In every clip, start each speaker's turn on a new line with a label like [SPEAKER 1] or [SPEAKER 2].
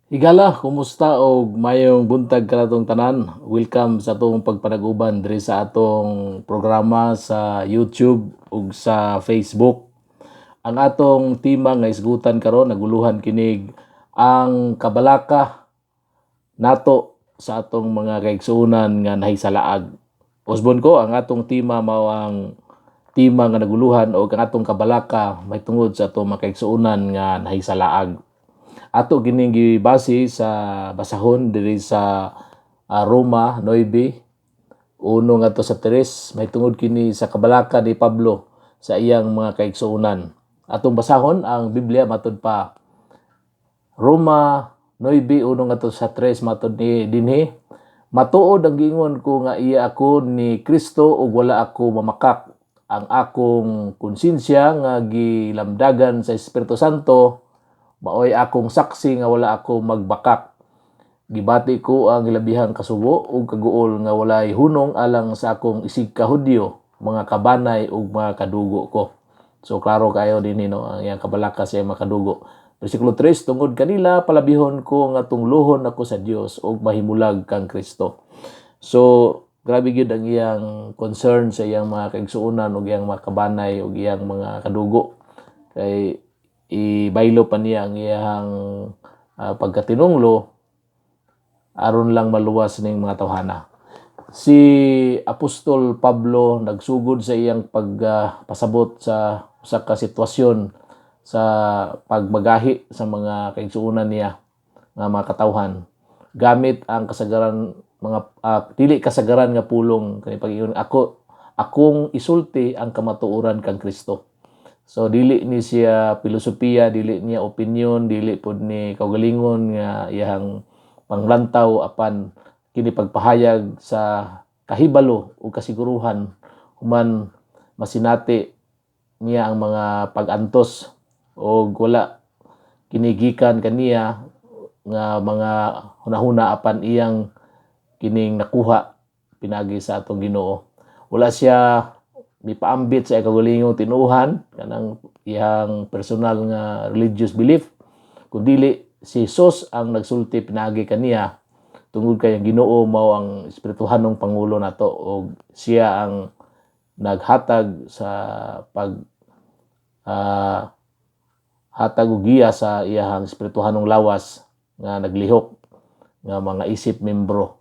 [SPEAKER 1] Higala, kumusta og mayong buntag kanatong tanan. Welcome sa atong pagpanaguban diri sa atong programa sa YouTube ug sa Facebook. Ang atong tema nga isgutan karon, naguluhan kinig ang kabalaka nato sa atong mga kaigsuonan nga nahisalaag. Usbon ko, ang atong tema mao ang tema nga naguluhan og ang atong kabalaka mahitungod sa atong mga kaigsuonan nga nahisalaag. Ato kining gibase sa basahon diri sa Roma 9:1 ngadto sa 3, mahitungod kini sa kabalaka ni Pablo sa iyang mga kaigsuonan. Atong basahon ang Biblia matud pa Roma 9:1 ngadto sa 3. Matud ni dinhi, "Matuod ang giingon ko nga iya ako ni Kristo ug wala ako mamakak. Ang akong konsensya nga gilamdagan sa Espiritu Santo maoy akong saksi nga wala ako magbakak. Gibati ko ang ilabihang kasubo ug kaguol nga walay hunong alang sa akong isig ka Hudyo, mga kabanay ug mga kadugo ko." So klaro kayo dinhi, no, ang iyang kabalaka sa iyang mga kadugo. Versikulo 3, "Tungod kanila palabihon ko nga tunglohon ako sa Dios ug mahimulag kang Kristo." So grabe gyud ang iyang concern sa iyang mga kaigsuonan ug iyang mga kabanay ug iyang mga kadugo. Kay ibaylo pa niya ang iyang pagkatinunglo aron lang maluwas ning mga tawhana. Si Apostol Pablo nagsugod sa iyang pagpasabot sa usa ka sitwasyon sa pagmagahi sa mga kaigsuonan niya nga mga katawhan gamit ang kasagaran mga dili kasagaran nga pulong kani pag-ingon, "Ako akong isulti ang kamatuoran kang Kristo." So dili ni siya filosofiya, dili niya opinion, dili pud ni kaugalingon nga iyang panglantaw, apan kini pagpahayag sa kahibalo o kasiguruhan human masinati niya ang mga pag-antos o wala kinigikan kaniya nga mga hunahuna, apan iyang kining nakuha pinagi sa atong Ginoo. Wala siya mipaambit sa kaugalingong tinuohan, kanang iyang personal nga religious belief, kundili si Jesus ang nagsulti pinaagi kaniya tungod kay ang Ginoo mao ang espirituhanong pangulo nato og siya ang naghatag sa pag hatag og giya sa iyahang espirituhanong lawas nga naglihok nga mga isip membro.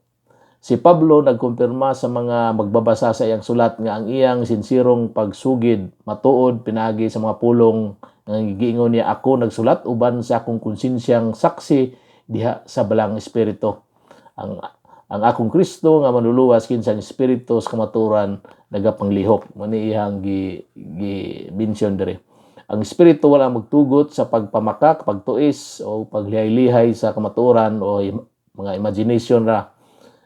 [SPEAKER 1] Si Pablo nagkumpirma sa mga magbabasa sa iyang sulat nga ang iyang sinsirong pagsugid matuod pinaagi sa mga pulong nga giingon niya, "Ako nagsulat uban sa akong konsensyang saksi diha sa Balang Espiritu. Ang akong Kristo nga manluluwas, kinsa ang espiritu sa kamatuoran nagapanglihok." Mao ni iyang gi mention diri. Ang espiritu wala magtugot sa pagpamakak, pagtuis o paglihay-lihay sa kamatuoran o mga imagination ra,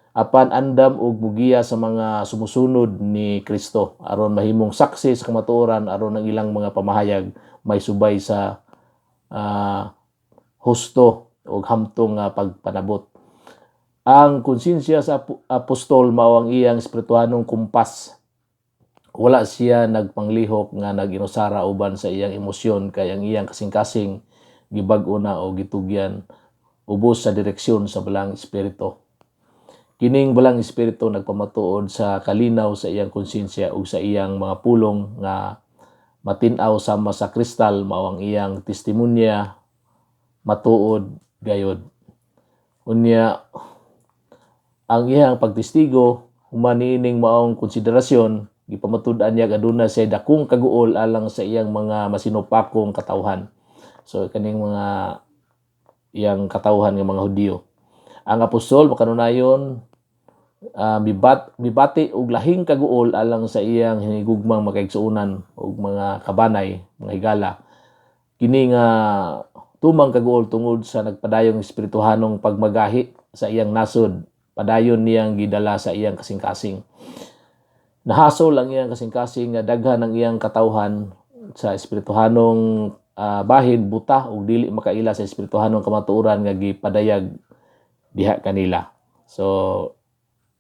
[SPEAKER 1] apan andam og mugiya sa mga sumusunod ni Kristo aron mahimong saksi sa kamatuoran, aron ang ilang mga pamahayag may subay sa husto og hamtong nga pagpanabot. Ang konsensya sa apostol mao ang iyang espirituhanong kumpas. Wala siya nagpanglihok nga nag-inusara uban sa iyang emosyon kay ang iyang kasing-kasing gibag-o na o gitugyan ubos sa direksyon sa Balang Espiritu. Kining Balang Espiritu nagpamatuod sa kalinaw sa iyang konsensya ug sa iyang mga pulong nga matin-aw sama sa kristal, mao ang iyang testimonya matuod gayod. Unya ang iyang pagtestigo human niining maong konsiderasyon, gipamatud-an niya aduna siya dakong kaguol alang sa iyang mga masinupakong katawhan. So kaning mga iyang katawhan nga mga Hudiyo. Ang apostol makanunayon mibati og lahing kaguol alang sa iyang hinigugmang makaigsuonan ug mga kabanay, mga higala. Kini nga tumang kaguol tungod sa nagpadayong espirituhanong pagmagahi sa iyang nasod, padayon niyang gidala sa iyang kasing-kasing. Nahasol ang iyang kasing-kasing nga daghan ang iyang katawhan sa espirituhanong bahin buta ug dili makaila sa espirituhanong kamatuoran nga gipadayag diha kanila. So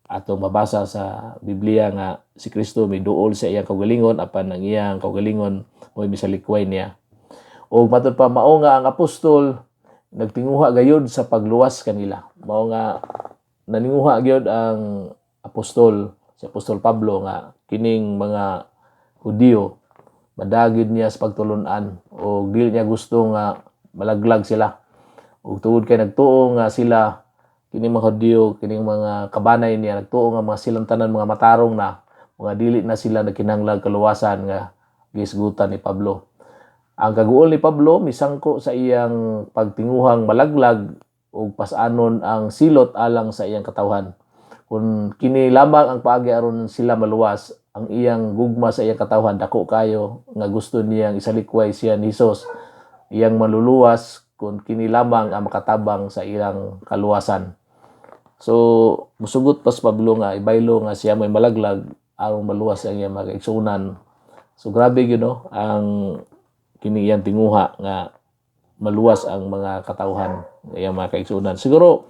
[SPEAKER 1] atong mabasa sa Biblia nga si Kristo miduol sa iyang kaugalingon, apan ang iyang kaugalingon mo'y misalikway niya. O matud pa, mao nga ang apostol Nagtinguha gayud sa pagluwas kanila. Mao nga naninguha gyud ang apostol, si Apostol Pablo, nga kining mga Hudiyo madagid niya sa pagtulun-an o dili niya gusto nga malaglag sila. Ug tungod kay nagtuo nga sila, kining mga Hudiyo, kining mga kabanay niya, nagtuo nga mga silang tanan mga matarong na, mga dili na sila nagkinahanglag kaluwasan nga gisgutan ni Pablo. Ang kaguol ni Pablo misangko sa iyang pagtinguhang malaglag ug pas-anon ang silot alang sa iyang katawhan. Kung kini lamang ang paagi aron sila maluwas, ang iyang gugma sa iyang katawhan dako kayo nga gusto niyang isalikway siya ni Hesus, iyang maluluwas, kung kini lamang ang makatabang sa iyang kaluwasan. So musugot pas Pablo nga ibaylo nga siya may malaglag aron maluwas ang iyang mga kaigsuonan. So grabe gyud, no, ang kini iyang tinguha nga maluwas ang mga katawhan, iyang mga kaigsuonan. Siguro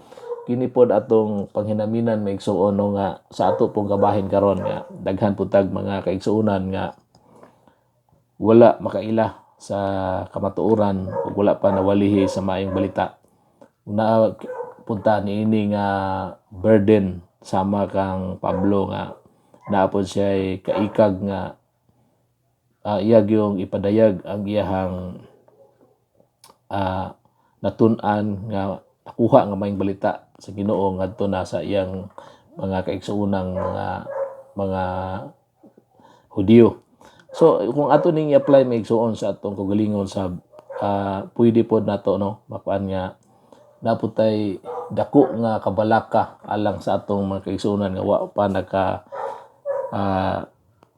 [SPEAKER 1] kini pod atong panghinaminan, mga igsuon, no, nga sa ato pong kabahin karon nga daghan pud tag mga kaigsuonan nga wala makaila sa kamatuoran ug wala pa nawalihi sa maayong balita. Una punta niini nga burden sama kang Pablo nga naa pod siya kaikag nga iya gyung ipadayag ang iyahang natun-an nga nakuha nga maayong balita sa Ginoo ngadto na sa iyang mga kaigsuonang mga Hudiyo. So kung ato ning i-apply, mga igsuon, sa atong kaugalingon sa pwede pod nato, no, makuan nga naa pud tay dako nga kabalaka alang sa atong mga kaigsuonan nga wa pa naka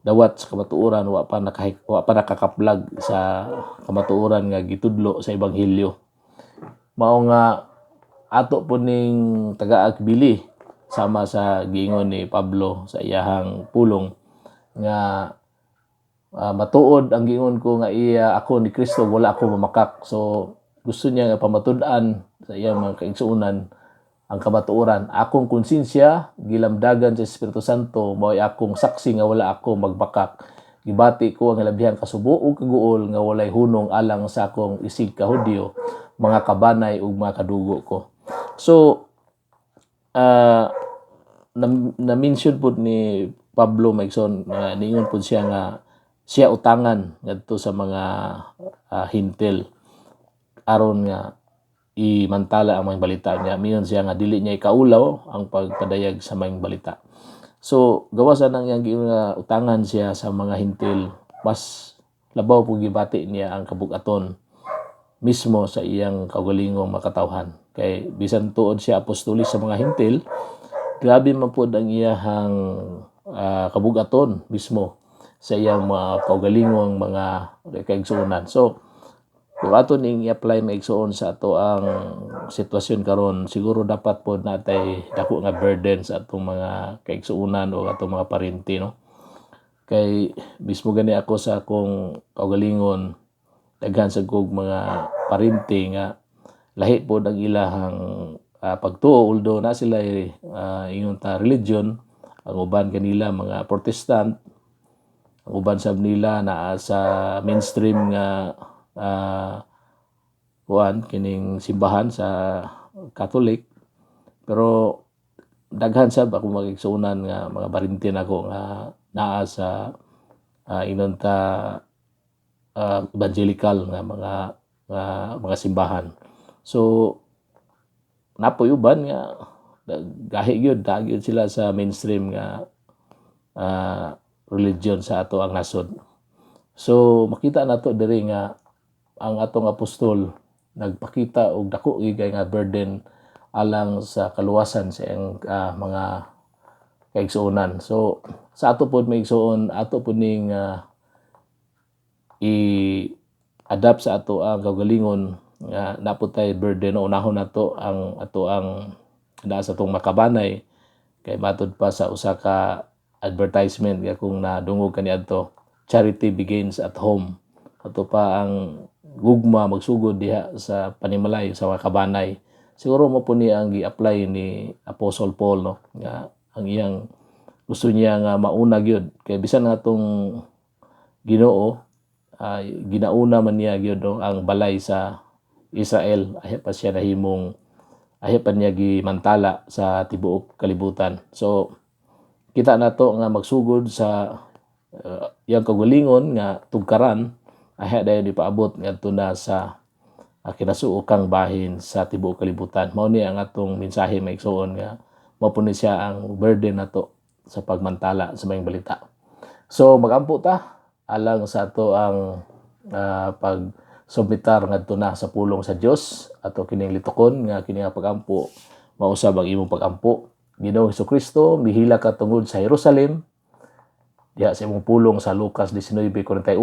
[SPEAKER 1] dawat sa kamatuoran, wa pa nakakaplag sa kamatuoran nga gitudlo sa ebanghelyo. Mao nga ato po ning tagaag bili sama sa giingon ni Pablo sa iyahang pulong nga matuod ang giingon ko nga iya ako ni Kristo, wala ako mamakak. So gusto niya nga pamatud-an sa iyang mga kaigsuonan ang kamatuoran. "Akong konsensya gilamdagan sa Espiritu Santo mao'y akong saksi nga wala ako magbakak. Gibati ko ang labihang kasubo ug kaguol nga walay hunong alang sa akong isig ka Hudyo, mga kabanay ug mga kadugo ko." So na-mention pud ni Pablo, mga igsoon, niingon pud siya nga siya utangan ngadto sa mga Hintil aron nga imantala ang maayong balita niya. Miingon siya nga dili niya ikaulaw ang pagpadayag sa maayong balita. So gawas nang iyang giingon nga utangan siya sa mga Hintil, mas labaw pud gibati niya ang kabugaton mismo sa iyang kaugalingong makatawhan. Kay bisan tuod siya apostolis sa mga Hintil, grabe man pud ang iyahang kabugaton mismo sa iyang mga kaugalingong mga kaigsuonan. So kung ato ning i-apply, mga igsuon, sa ato ang sitwasyon karon, siguro dapat pod natay dako nga burden sa atong mga kaigsuonan o atong mga parinti, no? Kay mismo gani ako sa akong kaugalingon, daghan sa kog mga parinti nga lahi pod ang ilahang pagtuo, although na sila ingon ta religion. Ang uban kanila mga Protestant, ang uban sab nila naa sa mainstream nga kuan kining simbahan sa Catholic, pero daghan sab ako mga nga mga parinti nako nga naa sa ingon ta evangelical nga mga simbahan. So napoy uban nga gahi gyud, naa gyud sila sa mainstream nga religion sa ato ang nasod. So makita nato diri nga ang atong apostol nagpakita og dako gyud kay nga burden alang sa kaluwasan sa iyang mga kaigsuonan. So sa ato pod, mga igsuon, ato pod ning i-adapt sa ato ang kaugalingon nga naa pod tay burden. Unahon nato ang ato ang naa sa atong makabanay, kay matud pa sa usa ka advertisement nga kung nadungog kaniadto, "Charity begins at home." Ato pa ang gugma magsugod diha sa panimalay, sa mga kabanay. Siguro mao po ni ang gi-apply ni Apostle Paul, no, nga ang iyang gusto niya nga mauna gyud kay bisan nga atong Ginoo ginauna man niya gyud, no, ang balay sa Israel, ayha pa siya nahimong, ayha pa niya gimantala sa tibuok kalibutan. So kita nato nga magsugod sa iyang kaugalingon nga tugkaran, ayha dayon ipaabot ngadto na sa kinasuokang bahin sa tibuok kalibutan. Mao ni ang atong mensahe, mga igsoon, nga mao po ni siya ang burden nato sa pagmantala sa Maayong Balita. So magampo ta alang sa ato ang pag submitar ngadto na sa pulong sa Dios. Ato kining litukon nga kini nga pagampo mausab ang imong pagampo. Ginoong Kristo, mihilak ka tungod sa Jerusalem diha sa imong pulong sa Lucas 19:41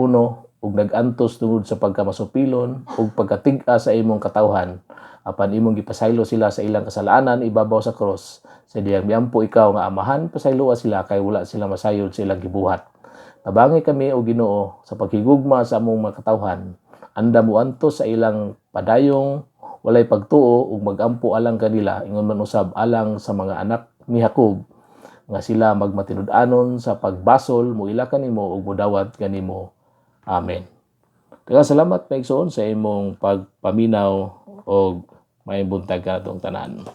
[SPEAKER 1] ug nag-antos tungod sa pagkamasupilon ug pagkatig-a sa imong katawhan, apan imong gipasaylo sila sa ilang kasalanan ibabaw sa krus. Sa diyang miampo ikaw nga, "Amahan, pasayloa sila kay wala sila masayod sa ilang gibuhat." Tabangi kami, o Ginoo, sa paghigugma sa among mga katawhan. Andam moantos sa ilang padayong walay pagtuo ug magampo alang kanila, ingon man usab alang sa mga anak ni Jacob nga sila magmatinud-anon sa pagbasol, muila kanimo ug mudawat kanimo. Amen. Daghang salamat, mga igsoon, sa imong pagpaminaw og maayong buntag kanatong tanan.